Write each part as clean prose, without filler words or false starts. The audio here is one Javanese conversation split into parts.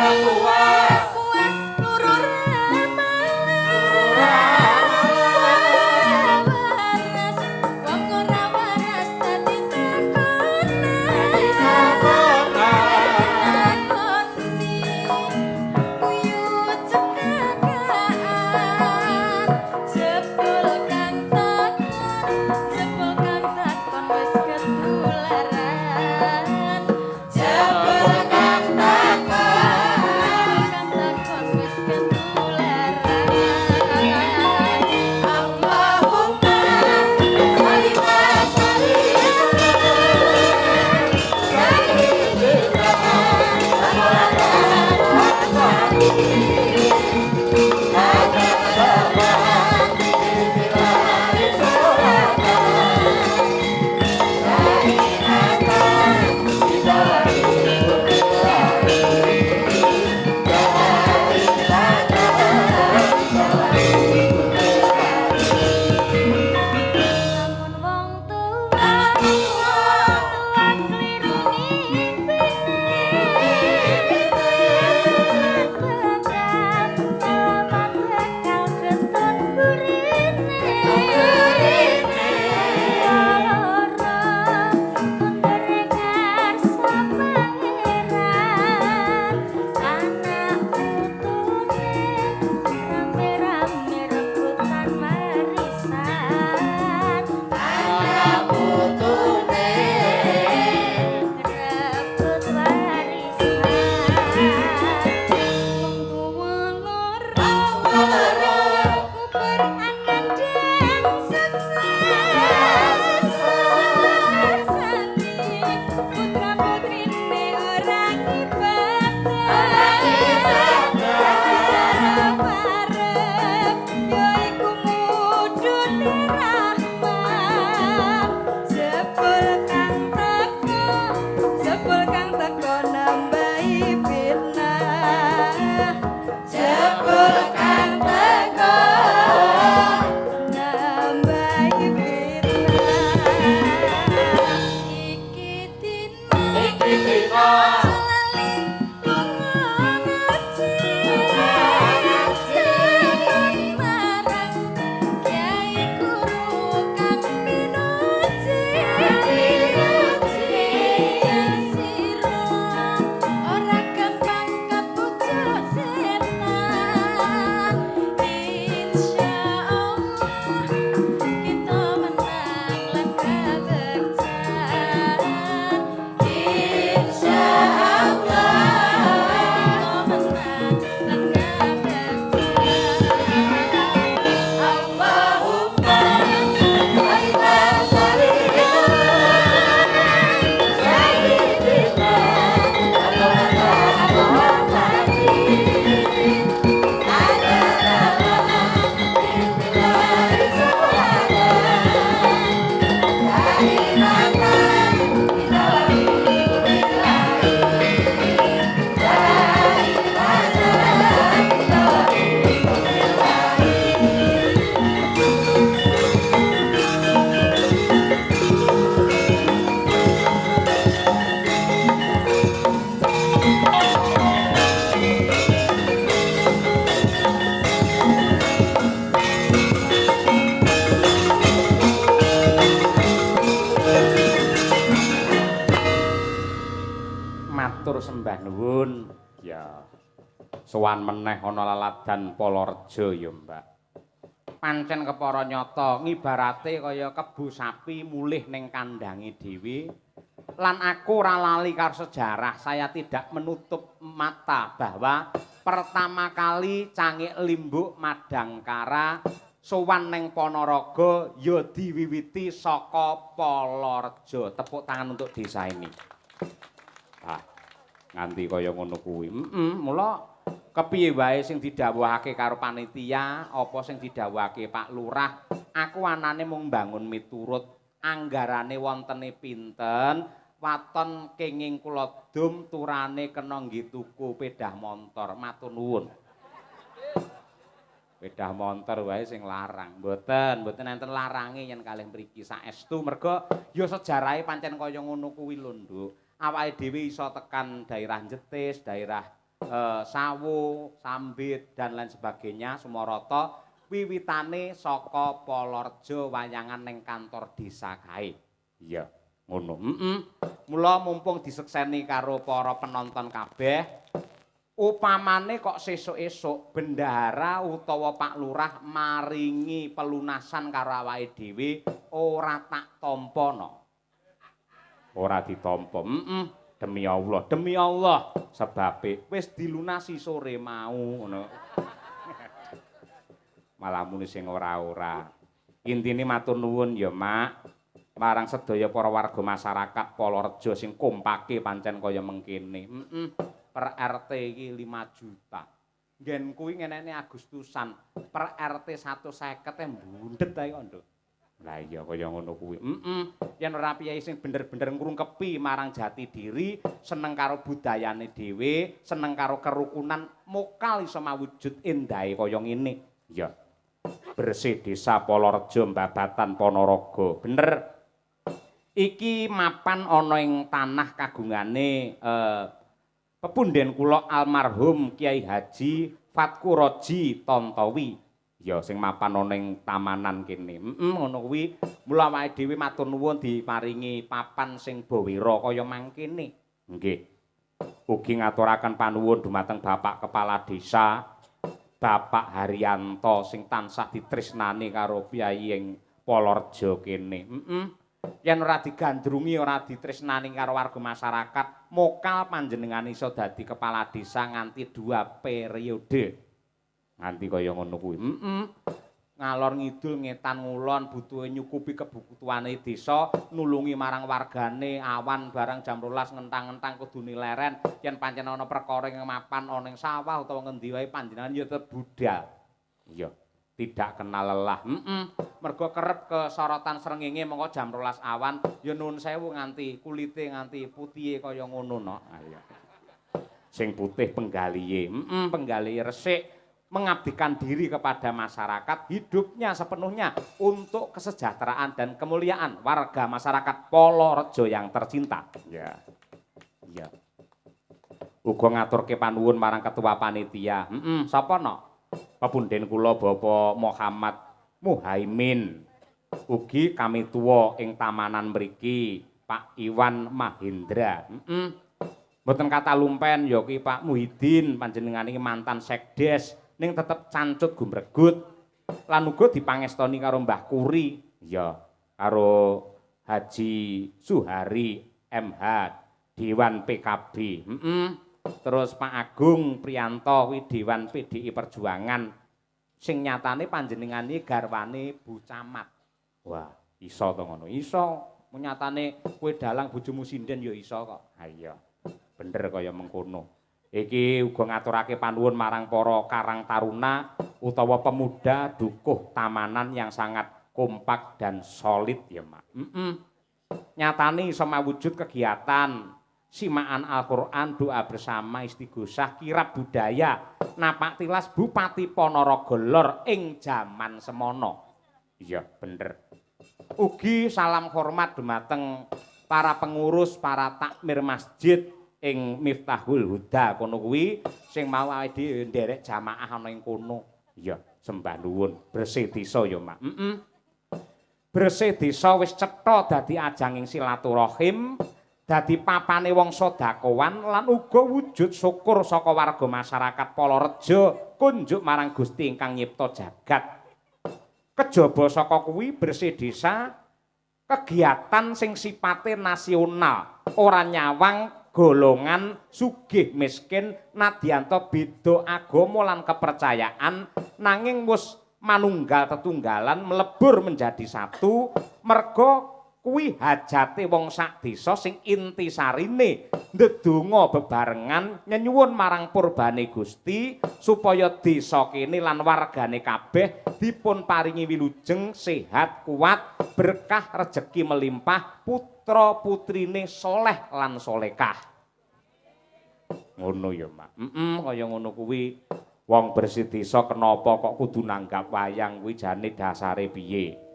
Ora puas luru waras, wong ora waras dadi takonan, takoni guyu cekakaan. Jebul kang takon, jebul kang takon wis ketularan. Jebul kang takon, jebul kang takon wis ketularan. Allahumma sholli wa sallim sayyidina Lamun wong tuwa tuwa kliru ngimpine, bakal ketun burine, loro kondere ngarsa pangeran, anak putune rame-rame rebutan warisan, anak putune rebut warisan. Wong tuwa loro kubur anandang sesat, putra putrine ora ngibadah, arep yaiku mudune rahman. Jebul kang teko, jebul kang teko nambahi fitnah, jebul kang teko nambahi fitnah. Iki dina, Iki dina, aja lali lunga ngaji, takon marang kyai guru kang pinuji. Sira ora gampang kepujuk setan, insyaallah kita menang lan kabegjan. Insyaallah kita menang lan kabegjan. Allahumma sholli wa sallim sayyidina Matur sembah nuwun. Ya. Sowan meneh ana laladan Polorejo ya, Mbak. Pancen kepara nyata ngibarate kaya kebo sapi mulih ning kandange dhewe. Lan aku ora lali karo sejarah, saya tidak menutup mata bahwa pertama kali Cangik Limbuk Madangkara sowan ning Ponorogo ya diwiwiti saka Polorejo. Tepuk tangan untuk desa ini. Ah, nganti kaya ngono kuwi. Mula kepiye wae sing didhawuhake karo panitia, apa sing didhawuhake Pak Lurah, aku anane mung mbangun miturut anggarane wontene pinten, waton kenging kula dum turane kena nggih tuku pedah montor. Matur nuwun. Pedah montor wae sing larang. Mboten, mboten enten larange yen kalih mriki saestu merga ya sejarahe pancen kaya ngono kuwi lho, Nduk. Awake dhewe iso tekan daerah Jetis, daerah Sawo, Sambit dan lain sebagainya Sumoroto wiwitane saka Polorejo wayangan ning kantor desa kae. Iya, ngono. Heeh. Mula mumpung disekseni karo para penonton kabeh, upamane kok sesuk-esuk bendahara utawa Pak Lurah maringi pelunasan karo awake dhewe ora tak tampa no. Ora ditampa. Heeh. Demi Allah, demi Allah, sebabe wis dilunasi sore mau ngono. Malah muni sing ora-ora. Intine matur nuwun ya, Mak. Marang sedaya para warga masyarakat Polorejo sing kompake pancen kaya mengkene. Heeh. Per RT iki 5 juta. Nggen kuwi ngenene Agustusan, per RT 150 e mbundet ae kok, Nduk. Lah iya kaya ngono kuwi. Heeh. Yen ora piye sing bener-bener ngrungkepi marang jati diri, seneng karo budayane dhewe, seneng karo kerukunan, mokal iso mawujud endahe kaya ngene. Iya. Bersih desa Polorejo Mbabatan Ponorogo. Bener. Iki mapan ana ing tanah kagungane pepunden kula almarhum Kiai Haji Fatkuroji Tontowi. Ya sing mapan ana ing tamanan kene. Heeh, ngono kuwi. Mula awake dhewe matur nuwun diparingi papan sing bawira kaya mangkene. Nggih. Ugi ngaturaken panuwun dumateng Bapak Kepala Desa, Bapak Haryanto sing tansah ditresnani karo piyayi ing Polorejo kene. Heeh. Yen ora digandrungi, ora ditresnani karo warga masyarakat, mokal panjenengan iso dadi kepala desa nganti 2 periode. Nganti kaya ngono kuwi. Heeh. Ngalor ngidul ngetan ngulon butuhe nyukupi kebutuhane desa, nulungi marang wargane awan barang jam 12 ngentang-ngentang kudune leren, yen pancen ana perkara ing mapan ana ing sawah utawa ngendi wae panjenengan ya tetep budal. Iya, tidak kenal lelah. Heeh. Mergo kerep kesorotan srengenge mengko jam 12 awan ya nuwun sewu nganti kulite nganti putihe kaya ngono no. Ha iya. Sing putih penggalihe. Heeh, penggalihe resik. Mengabdikan diri kepada masyarakat, hidupnya sepenuhnya untuk kesejahteraan dan kemuliaan warga masyarakat Polorejo yang tercinta. Ya. Iya. Uga ngaturke panuwun marang ketua panitia. Heeh, sapa no? Pepunden kula Bapak Muhammad Muhaimin. Ugi kami tuwa ing tamanan mriki, Pak Iwan Mahendra. Heeh. Mboten kata lumpen ya ki Pak Muhyiddin panjenengane iki mantan sekdes ning tetep cancut gumregut lan uga dipangestoni karo Mbah Kuri, ya karo Haji Suhari MH Dewan PKB. Heeh. Terus Pak Agung Prianto kuwi Dewan PDI Perjuangan sing nyatane panjenengane garwane Bu Camat. Wah, iso to ngono. Iso nyatane kowe dalang bojomu sinden ya iso kok. Ha iya. Bener kaya mengkono. Iki uga ngaturake panuwun marang para karang taruna utawa pemuda dukuh tamanan yang sangat kompak dan solid ya, Mak. Heeh. Nyatane iso mawujud kegiatan simaan Al-Qur'an, doa bersama, istighosah, kirab budaya, napak tilas Bupati Ponorogo Lor ing jaman semono. Iya, bener. Ugi salam hormat dumateng para pengurus, para takmir masjid ing Miftahul Huda kono kuwi sing mau awake dhewe nderek jamaah ana ing kono. Iya, sembah nuwun. Bersih desa ya, Mak. Heeh. Bersih desa wis cetha dadi ajanging silaturahim, dadi papane wong sedekahan lan uga wujud syukur saka warga masyarakat Polorejo kunjuk marang Gusti ingkang nyipta jagat. Kejaba saka kuwi bersih desa kegiatan sing sipate nasional, ora nyawang golongan sugih miskin nadyanto beda agama lan kepercayaan, nanging wis manunggal tetunggalan mlebur menjadi satu merga kuwi hajate wong sak desa sing intisarine ndedonga bebarengan nyenyuwun marang purbane Gusti supaya desa kene lan wargane kabeh dipun paringi wilujeng sehat kuat berkah rejeki melimpah putra putrine soleh lan solekah. Ngono ya, Mak. Heeh, kaya ngono kuwi. Wong bersih desa kenapa kok kudu nanggap wayang kuwi jane dasare piye?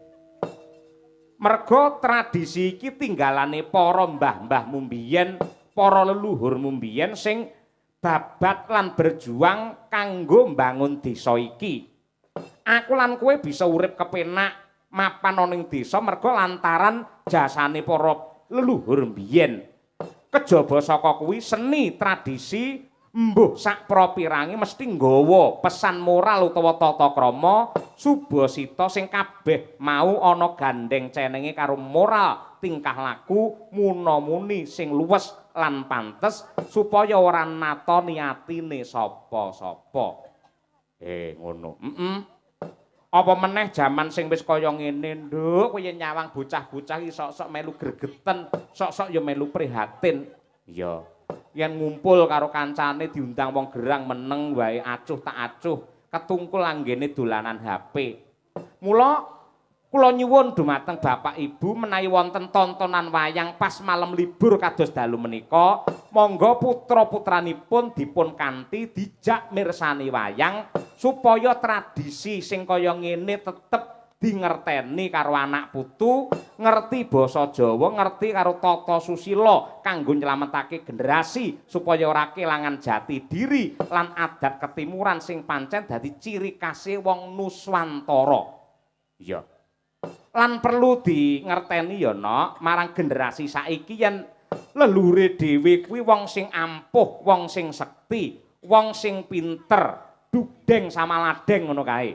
Merga tradisi iki tinggalane para mbah-mbahmu mbiyen, para leluhurmu mbiyen sing Babat lan berjuang kanggo mbangun desa iki. Aku lan kowe bisa urip kepenak mapan ana ing desa merga lantaran jasane para leluhur mbiyen. Kejaba saka kuwi seni tradisi mbuh sak prapirange mesti nggawa pesan moral utawa tata krama subasita sing kabeh mau ana gandeng cenenge karo moral tingkah laku muna-muni sing luwes lan pantes supaya ora natoni atine sapa-sapa. Ngono. Apa meneh jaman sing wis kaya ngene, Nduk, kowe yen nyawang bocah-bocah iki sok-sok melu gregeten, sok-sok ya melu prihatin. Iya. Yen ngumpul karo kancane diundang wong gerang meneng wae acuh tak acuh, ketungkul anggene dolanan HP. Mula kula nyuwun dumateng Bapak Ibu menawi wonten tontonan wayang pas malam libur kados dalu menika, monggo putra-putranipun dipun kanthi dijak mirsani wayang supaya tradisi sing kaya ngene tetep dingerteni karo anak putu, ngerti basa Jawa, ngerti karo tata susila kanggo nyelametake generasi supaya ora kelangan jati diri lan adat ketimuran sing pancen dadi ciri khase wong Nuswantara. Iya. Lan perlu dingerteni ya, Nok, marang generasi saiki yen leluhure dhewe kuwi wong sing ampuh, wong sing sekti, wong sing pinter, dudeng sama ladeng ngono kae.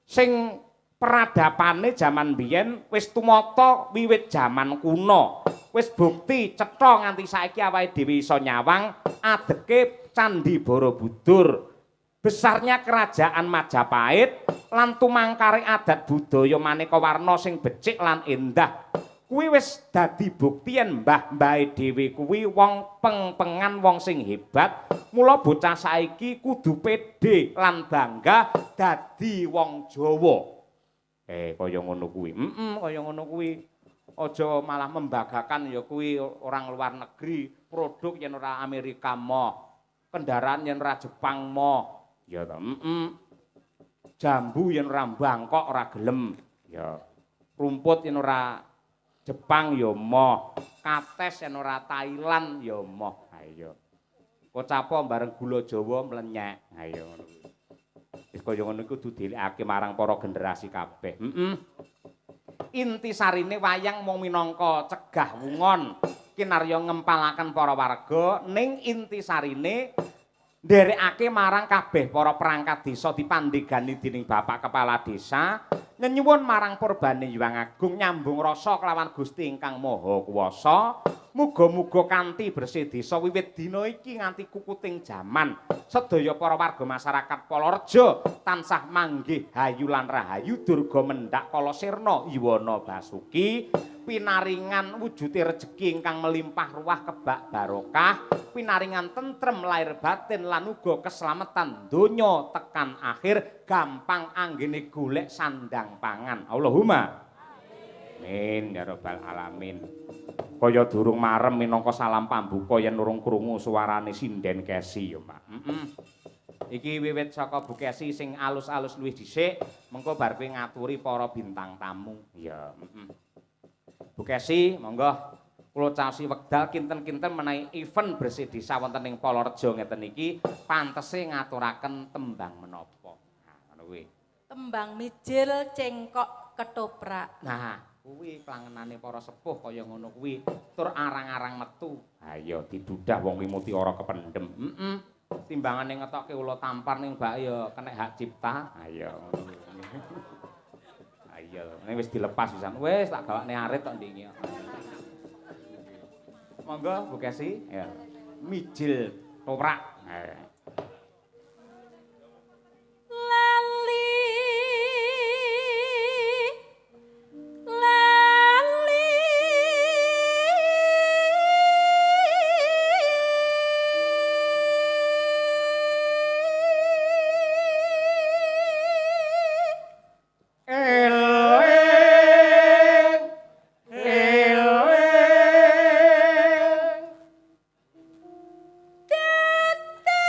Sing peradapane jaman biyen wis tumata wiwit jaman kuno. Wis bukti cetha nganti saiki awake dhewe iso nyawang adeke Candhi Borobudur. Besarnya kerajaan Majapahit lan tumangkare adat budaya maneka warna sing becik lan endah. Kuwi wis dadi bukti yen mbah-mbahe dhewe kuwi wong peng-pengan, wong sing hebat. Mula bocah saiki kudu pede lan bangga dadi wong Jawa. Kaya ngono kuwi. Kaya ngono kuwi. Aja malah membanggakan ya kuwi orang luar negeri, produk yen ora Amerika moh, kendaraan yen ora Jepang moh. Ya ta. Jambu yen ora Bangkok ora gelem. Ya. Rumput yen ora Jepang ya moh, kates yen ora Thailand ya moh. Ayo. Kocapo bareng gula Jawa mlenyek. Ayo ngono kuwi. Wis kaya ngono iku kudu dielikake marang para generasi kabeh. Intisarine wayang mung minangka cegah wungon kinarya ngempalaken para warga, ning intisarine nderekake marang kabeh para perangkat desa dipandhegani dening Bapak Kepala Desa, nyenyuwun marang purbane Hyang Agung nyambung rasa kelawan Gusti ingkang Maha Kuwasa. Muga-muga kanthi bersih desa wiwit dina iki nganti kukuting jaman sedaya para warga masyarakat Polorejo tansah manggih hayu lan rahayu durga mendhak kala sirna yuwana basuki, pinaringan wujude rejeki ingkang melimpah ruah kebak barokah, pinaringan tentrem lahir batin lan uga keselamatan donya tekan akhir, gampang anggene golek sandang pangan. Allahumma amin ya rabbal alamin. Kaya durung marem minangka salam pambuka yen urung krungu suarane sinden Kesi ya, Mak. Iki wiwit saka Bu Kesi sing alus-alus luwih dhisik, mengko bar kuwi ngaturi para bintang tamu. Iya, Bu Kesi, monggo kula caosi wekdal kinten-kinten menawi event bersih desa wonten ing Polorejo ngeten iki pantese ngaturaken tembang menapa. Nah, ngono kuwi. Tembang mijil cengkok ketoprak. Nah, kuwi klangenane para sepuh kaya ngono kuwi, tur arang-arang metu. Ha iya didudah wong kuwi mutiara kependhem. Timbangane ngetokke ula tampar ning bak ya kena hak cipta. Ha iya ngono kuwi. Ha iya, ning wis dilepas pisan. Wis tak gawakne arit tok ndingi. Monggo Bu Kesi, ya. Mijil toprak. Lali lali eling eling dadi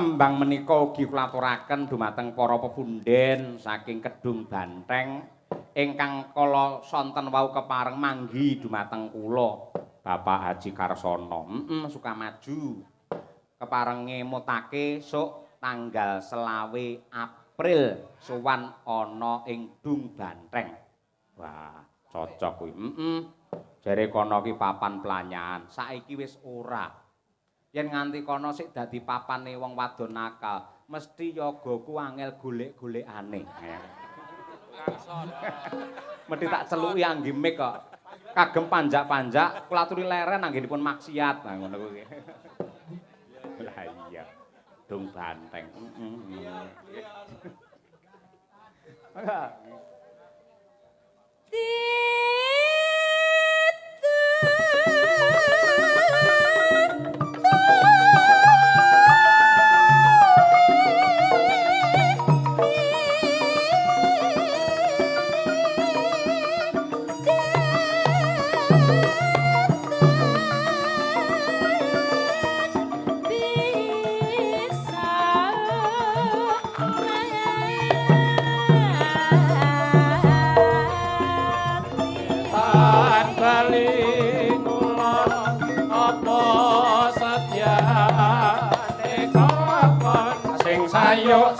Tembang menika ugi kula aturaken dumateng para pepunden saking Kedung Banteng ingkang kala sonten wau kepareng manggi dumateng kula Bapak Haji Karsono. Sukamaju. Keparenge mutake sok tanggal 25 April sowan ana ing Dung Banteng. Wah, cocok kuwi. Jare kono ki papan pelanyan, saiki wis ora. Yen nganti kono sik dadi papane wong wadon nakal, mesti yagaku angel golek-golekane. Mesti tak celuki angge mik kok. Kagem panjak-panjak, kula aturi leren anggenipun maksiat. Nah ngono kuwi. Lah iya. Dung Banteng. Mangga.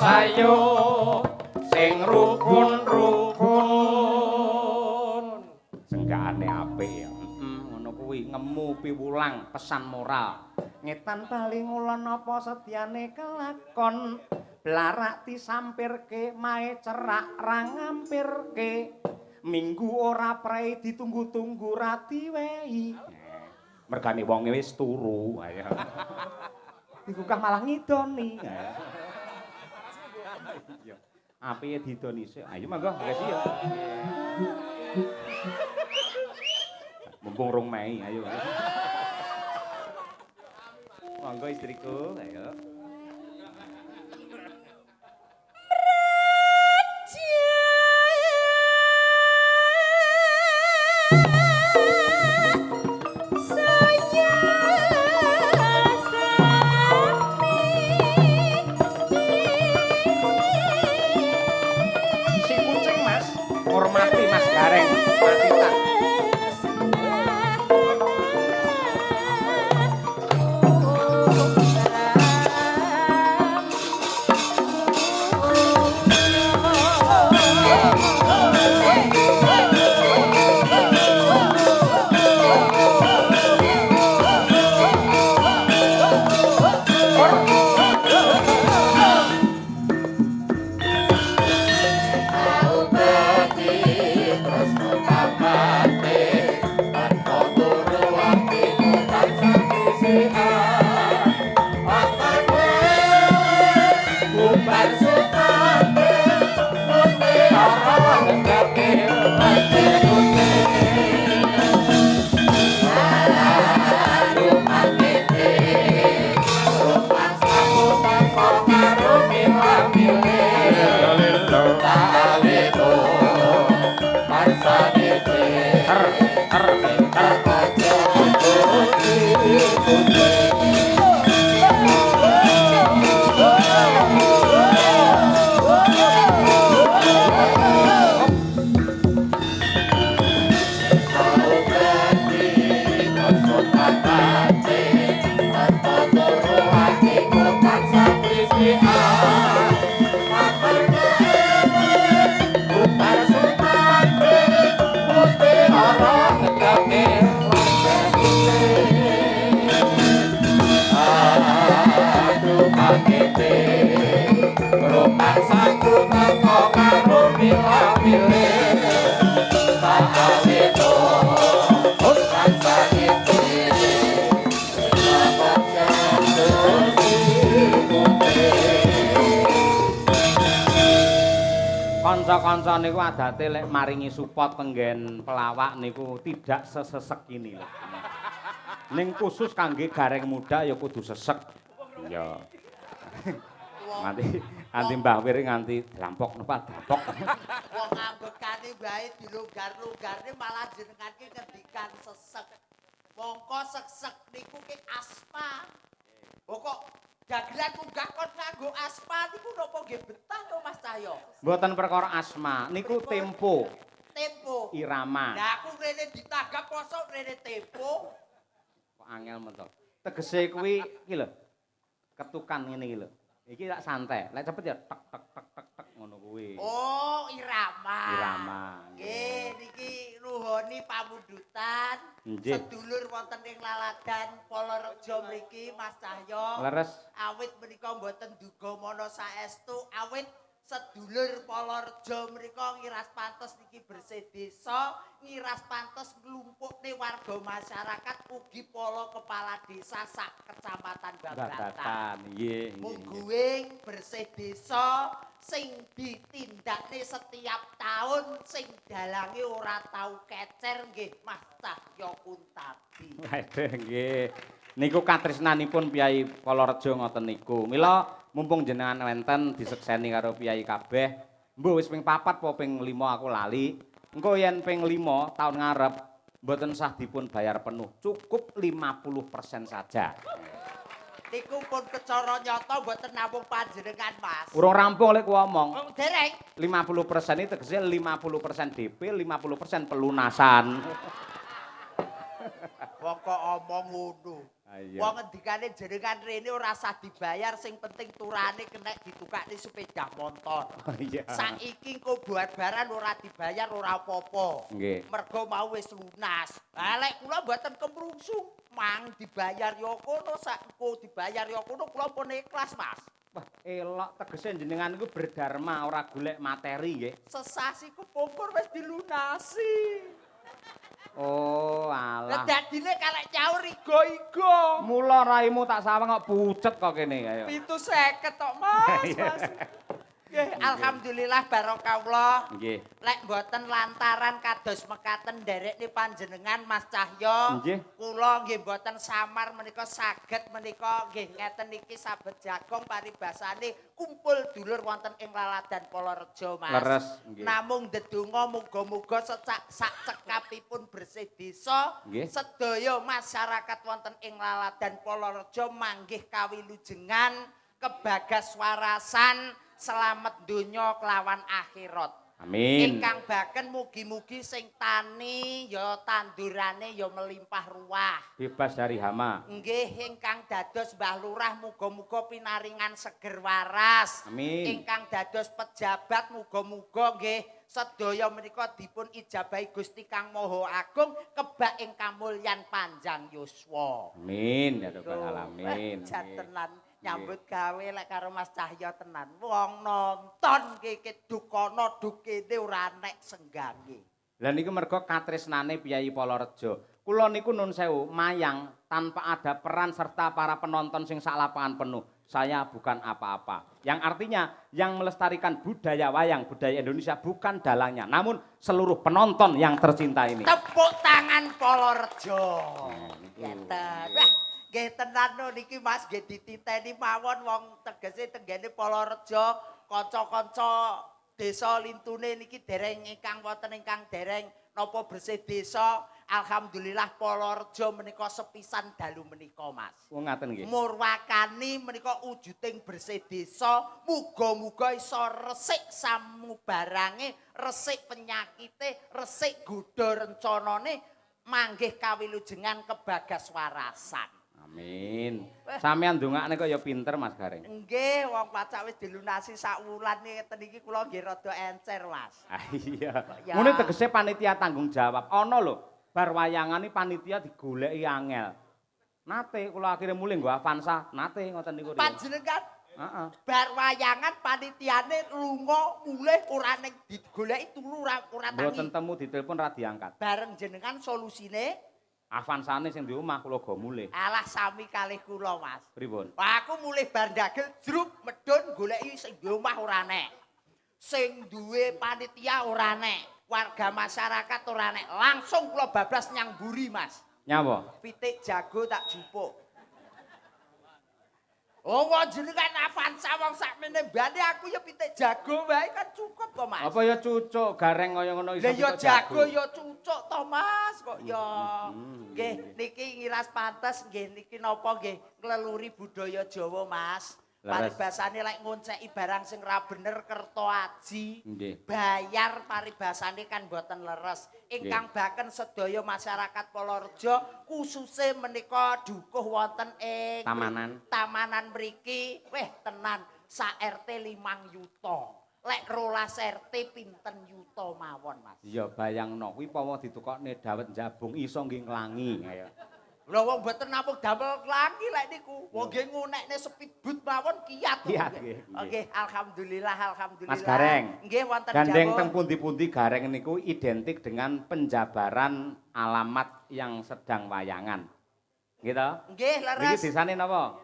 Sayo sing rukun-rukun. Senggakane apik ya. Ngono kuwi ngemu piwulang pesan moral. Ngetan bali ngulon apa setyane kelakon. Blarak disampirke mae cerak ra ngampirke. Minggu ora prei ditunggu-tunggu ra diwehi. Mergane wonge wis turu. Ayo. Digugah malah ngidoni. Iya. Apike didoni sik. Ayo monggo, makasih ya. Mumpung rong mei, ayo. Monggo istriku, ayo. Hormati Mas Gareng, Pacitan. Kanca-kanca niku adate lek maringi support tenggen pelawak niku tidak sesesek ini lho. Ning khusus kangge gareng muda ya kudu sesek. Iya. Nganti Mbah Wir nganti dampok napa dampok. Wong ambekane wae dilonggar-longgarne malah jenengan ki ngendikan sesek. Mongko sesek niku ki asma. Oh kok Dagelan munggah kon nganggo asma niku napa nggih betah to Mas Cahyo? Mboten perkara asma, niku tempo. Tempo. Irama. Lah aku rene ditanggap mosok rene tempo. Kok angel men to. Tegese kuwi iki lho. Ketukan ngene iki lho. Iki tak santai. Lek cepet ya tek tek tek tek tek ngono kuwi. Oh, irama. Irama. Nggih, niki nuhoni pamundutan. Sedulur wonten ing Laladan Polorejo mriki Mas Cahyo. Leres. Awit menika mboten duga mana saestu, awit sedulur Polorejo mrika ngiras pantes niki bersih desa, ngiras pantes nglumpukne warga masyarakat ugi para kepala desa sak kecamatan Babakan. Nggih. Mungguing bersih desa sing ditindakne setiap tahun sing dalange ora tau kecer nggih Mas Cahyo Kuntadi. Waduh nggih. Niku katresnanipun Piyai Polorejo ngoten niku. Mila mumpung jenengan wenten disekseni karo piyai kabeh, mbuh wis ping 4 apa ping 5 aku lali. Engko yen ping 5 taun ngarep mboten sah dipun bayar penuh, cukup 50% saja. Niku pun kecara nyata mboten namung panjenengan, Mas. Urung rampung lek ku omong. Oh, dereng. 50% iki tegese 50% DP, 50% pelunasan. Wong kok omong ngono. Wong ngendikane jenengan rene ora usah dibayar, sing penting turane kenek ditukakne sepeda motor. Oh iya. Saiki engko buat-baran ora dibayar ora apa-apa. Nggih. Mergo mau wis lunas. Lah lek kula mboten kemrungsung, mang dibayar ya kono, sak engko dibayar ya kono, kula pun ikhlas, Mas. Wah, elok tegese jenengan iku berdharma ora golek materi nggih. Sesasi kepungkur wis dilunasi. Oh, alah. Lah dadine kalek nyaur igo-igo. Mula raimu tak sawang kok pucet kok kene ayo. 750 tok, Mas, Mas. Nggih, alhamdulillah barokah. Nggih. Lek mboten lantaran kados mekaten nderekne panjenengan Mas Cahyo. Nggih. Kula nggih mboten samar menika saged menika nggih ngeten iki sabet jagong paribasane kumpul dulur wonten ing Laladan Polorejo, Mas. Leres, nggih. Namung ndedonga muga-muga secak sak cekapipun bersih desa, sedaya masyarakat wonten ing Laladan Polorejo manggih kawilujengan, kebagas warasan, selamat donya kelawan akhirat. Amin. Ingkang baken mugi-mugi sing tani ya tandurane ya melimpah ruah. Bebas dari hama. Nggih, ingkang dados Mbah Lurah muga-muga pinaringan seger waras. Amin. Ingkang dados pejabat muga-muga nggih sedaya menika dipun ijabahi Gusti Kang Maha Agung kebak ing kamulyan panjang yuswa. Amin ya rabbal alamin. Jan tenan nyambut gawe lek karo Mas Cahyo tenan. Wong nonton iki dukana dukene ora nek senggange. Lah niku mergo katresnane Piyai Polorejo. Kula niku nun sewu mayang tanpa ada peran serta para penonton sing sak lapangan penuh. Saya bukan apa-apa. Yang artinya yang melestarikan budaya wayang, budaya Indonesia bukan dalangnya, namun seluruh penonton yang tercinta ini. Tepuk tangan Polorejo. Ngeten. Wah, nggih tenan no niki Mas, nggih dititeni mawon wong tegese tenggene Polorejo, kanca-kanca desa lintune niki dereng ingkang wonten ingkang dereng napa bersih desa. Alhamdulillah Polorejo menika sepisan dalu menika, Mas. Wong ngaten nggih. Murwakani menika wujuding bersih desa, muga-muga iso resik samubarange, resik penyakite, resik godha rencanane, manggih kawilujengan kebagas warasan. Amin. Sampeyan ndongakne kok ya pinter Mas Gareng. Nggih, wong pacak wis dilunasi sak wulan ngeten iki kula nggih rada encer, Mas. Ah iya. Ngene tegese panitia tanggung jawab. Ana lho, bar wayangan iki panitia digoleki angel. Nate kula akhire mulih nggo Avanza, nate ngoten niku. Panjenengan heeh. Bar wayangan panitiane lunga mulih ora ning digoleki turu ora tangi. Mboten temu ditelepon ra diangkat. Bareng jenengan solusine Avansane sing di omah kula go mulih. Alah sami kalih kula, Mas. Pripun? Wah, aku mulih bar ndagel jruk medhun goleki sing di omah ora nek. Sing duwe panitia ora nek, warga masyarakat ora nek. Langsung kula bablas nyang mburi, Mas. Nyapa? Pitik jago tak jupuk. Oh, wong jenengan Avanza wong sakmene mbane aku ya pitik jago wae kan cukup to, Mas. Apa ya cucuk gareng kaya ngono iso Lah ya pitik jago ya cucuk to, Mas, kok ya. Nggih, niki ngiras pantes nggih niki napa nggih ngleluri budaya Jawa, Mas. Leres. Paribasane lek ngonceki barang sing ra bener kerta aji. Nggih. Bayar paribasane kan mboten leres. Ingkang baken sedaya masyarakat Polorejo khususe menika dukuh wonten ing Tamanan. Tamanan mriki, weh tenan sak RT 5 yuta. Lek 12 RT pinten yuta mawon, Mas. Ya bayangno kuwi pawa ditukokne dawet jabung iso nggih nglangi. Ayo. Lha wong mboten namung damel nglangi lek niku. Wong nggih ngunekne speedboat mawon kiat. Kiat, nggih, nggih. Nggih, alhamdulillah, alhamdulillah. Mas Gareng. Nggih wonten Gandeng dawuh. teng pundi-pundi Gareng niku identik dengan penjabaran alamat yang sedang wayangan. Nggih to? Nggih, Niki leres. desane napa?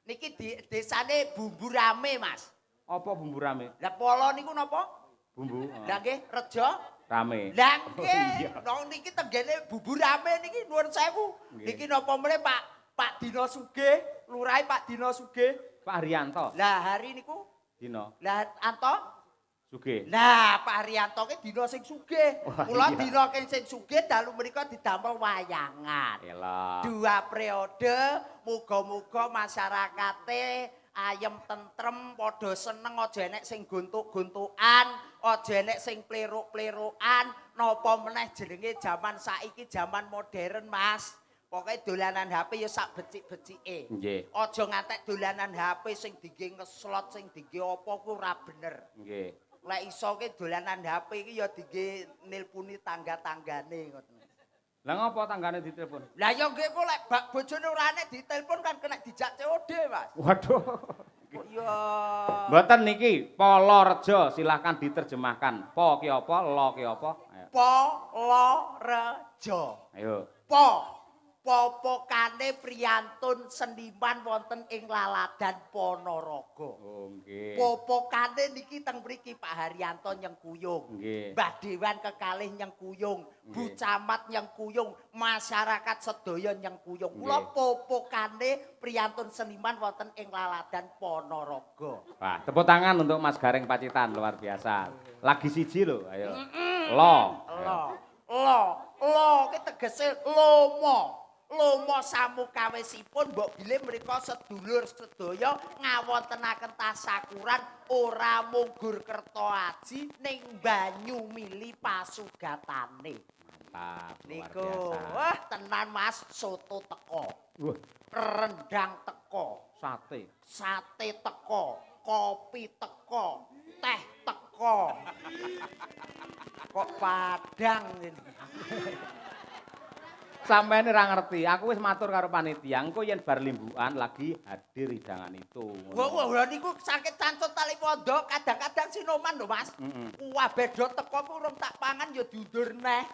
Niki di desane Bumbu Rame, Mas. Apa bumbu rame? Lah polo niku napa? Bumbu. Lah nggih, rejo. Rame. Lah Oh, nggih, iya. nong niki tenggene Bumbu Rame niki nuwun sewu. Nggih. Niki napa meneh Pak Pak Dino Sugih, lurahe Pak Dino Sugih. Pak Haryanto. Lah hari niku, Dino lah Anto. Sugih. Lah Pak Haryanto ki dina sing sugih. Wah, Kula iya. dina sing sugih dalu menika didamel wayangan. Elok. Dua periode, muga-muga masyarakate ayem tentrem, padha seneng, aja enek sing gontuk-gontukan, aja enek sing pleruk-plerukan, napa meneh jenenge jaman saiki jaman modern, Mas. Pokoke dolanan HP ya sak becik-becike. Nggih. Aja ngantek dolanan HP sing dingge ngeslot, sing dingge apa ku ora bener. Nggih. Lek iso ki dolanan HP iki ya dingge nilpuni tangga-tanggane ngoten. Lah ngopo tanggane ditelepon? Lah ya nggih kok lek bak bojone ora enek ditelepon kan kena dijak COD, Mas. Waduh. Kok ya Mboten niki Polorejo silahkan diterjemahkan. Po ki apa, lo ki apa? Ayo. Polorejo. Ayo. Po popokane priyantun seniman wonten ing Laladan Ponorogo. Oh nggih. Popokane niki teng mriki Pak Haryanto nyengkuyung. Nggih. Mbah Dewan kekalih nyengkuyung, Bu Nggih. Camat nyengkuyung, masyarakat sedaya nyengkuyung. Kula Nggih. popokane priyantun seniman wonten ing Laladan Ponorogo. Wah, tepuk tangan untuk Mas Gareng Pacitan luar biasa. Lagi siji lho, ayo. Lo. Lo, lo, lo ki tegese lomo. Lomo samukawisipun mbok bilih mriko sedulur sedaya ngawontenaken tasakuran ora mung gur kerta aji ning banyu mili pasugatane. Mantap, luar Niku, biasa. wah tenan Mas, soto teko, Wah, rendang teko, sate. sate teko, kopi teko, teh teko. Kok padang ini. Sampeyan ora ngerti, aku wis matur karo panitia, engko yen bar limbukan lagi hadir hidangan itu. Wah, wah, wah, niku sakit cancut tali pondok, kadang-kadang sinoman lho, Mas. Kabeh do teko ku urung tak pangan ya diundur neh.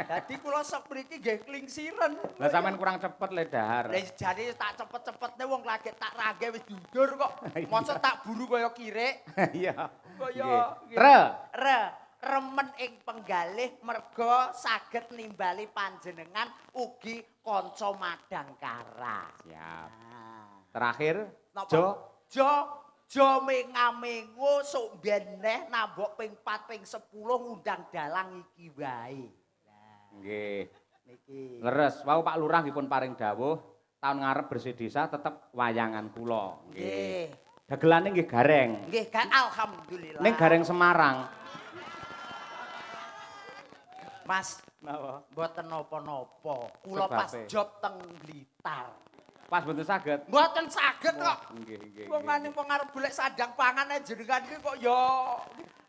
Dadi kula sok mriki nggih klingsiren. Lah sampean kurang cepet le dahar. Lah jane tak cepet-cepetne wong lagi tak rangge wis diundur kok. Mosok tak buru kaya kirik. Iya. Kaya Nggih. Re. Re, remen ing penggalih merga saged nimbali panjenengan ugi kanca madangkara. Siap. Nah. Terakhir, Napa? Jo. Jo jo mengamengo sok mben neh nambok ping 4 ping 10 ngundang dalang iki wae. Lah Nggih. niki. Leres, wau Pak Lurah dipun paring dawuh, taun ngarep bersih desa tetep wayangan kula. Nggih. Dagelane nggih Gareng. Nggih kan alhamdulillah. Ning Gareng Semarang. Mas, Napa? mboten napa-napa. Kula pas Sebabe? job teng Blitar. Pas mboten saged. Mboten saged kok. Nggih, nggih. Wong ane wong arep golek sandang pangan ae jenengan iki kok ya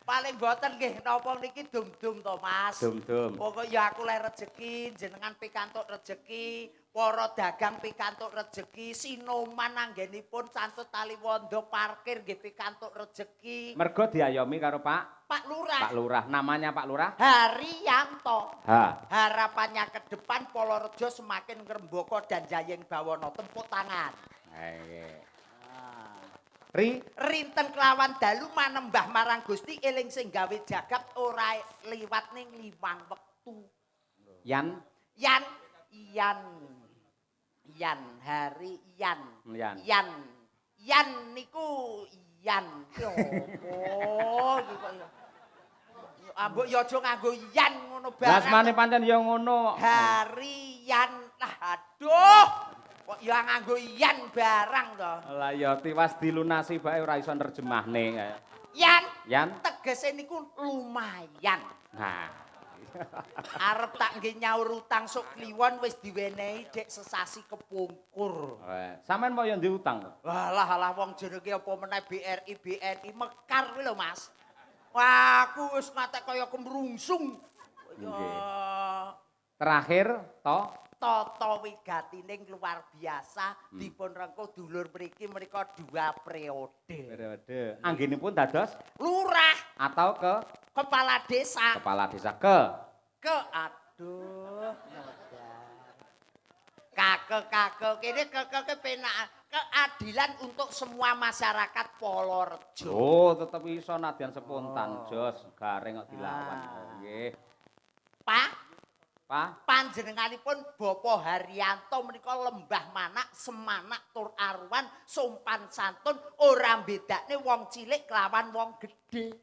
paling mboten nggih napa niki dum-dum to Mas. Dum-dum. Pokoke ya aku leh rejeki, jenengan pikantuk rejeki, para dagang pikantuk rejeki, sinoman anggenipun cantut tali wondo parkir nggih pikantuk rejeki. Mergo diayomi karo Pak Pak Lurah Pak Lurah. Namanya Pak Lurah? Haryanto. Ha. Harapannya ke depan Polorejo semakin ngrembaka dan jayeng bawana. Tepuk tangan. Nggih. Ri Rinten kelawan dalu manembah marang Gusti eling sing gawe jagat ora liwat ning limang wektu. Yan Yan Yan Yan hari Yan Yan. Yan Yan niku yan. Ki opo iki kok ya. Ambok ya aja nganggo yan ngono Lah barang. asmane pancen ya ngono. Harian. Lah aduh. Kok ya nganggo yan barang to. Lah ya tiwas dilunasi bae ora iso nerjemahne. Yan Yan. tegese niku lumayan. Nah. Arep tak nggih nyaur utang sok kliwon wis diwenehi dek sesasi kepungkur. Sampeyan mau yo ndek utang to? Walah alah wong jenenge apa meneh BRI BNI mekar kuwi lho Mas. Wah, aku wis ngatek kaya kemrungsung. Nggih. Terakhir to Tata wigatining luar biasa dipun rengkuh dulur mriki menika dua periode. Periode. Anggenipun dados lurah atau ke kepala desa. Kepala desa ke aduh kake kene ke penak keadilan untuk semua masyarakat Polorejo. Oh, tetep iso nadyan spontan jos garing kok dilawan. Nggih. Pak Pak panjenenganipun Bapak Haryanto menika lembah manak semanak tur arwan sopan santun ora mbedakne wong cilik kelawan wong gedhe.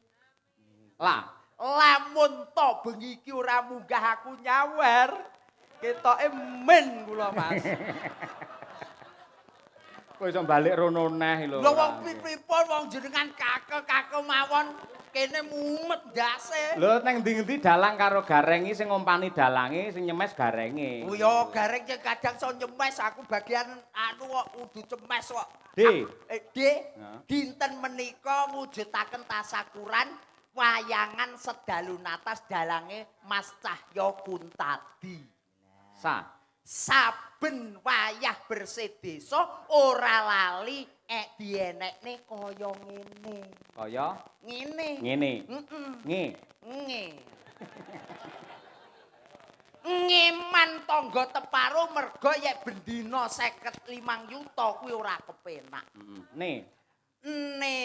Lah lamun to bengi iki ora munggah aku nyawer ketoke men kula Mas. Kok iso balik rono neh lho. Lho wong pripun wong jenengan kake-kake mawon kene mumet ndase. Lho nang ndi-ndi dalang karo gareng iki sing ngompani dalange sing nyemes garenge. Oh ya gareng sing kadang iso nyemes aku bagian anu kok kudu cemes kok. D. D. Dinten menika mujudaken tasakuran wayangan sedalu natas dalange Mas Cahyo Kuntadi. Sa. Saben wayah bersih desa ora lali dienekne kaya ngene. Kaya ngene. Ngene. Heeh. Nge. Nge. Ngeman tangga teparo merga yek bendina 55 yuta kuwi ora kepenak. Heeh. Ne. Ne.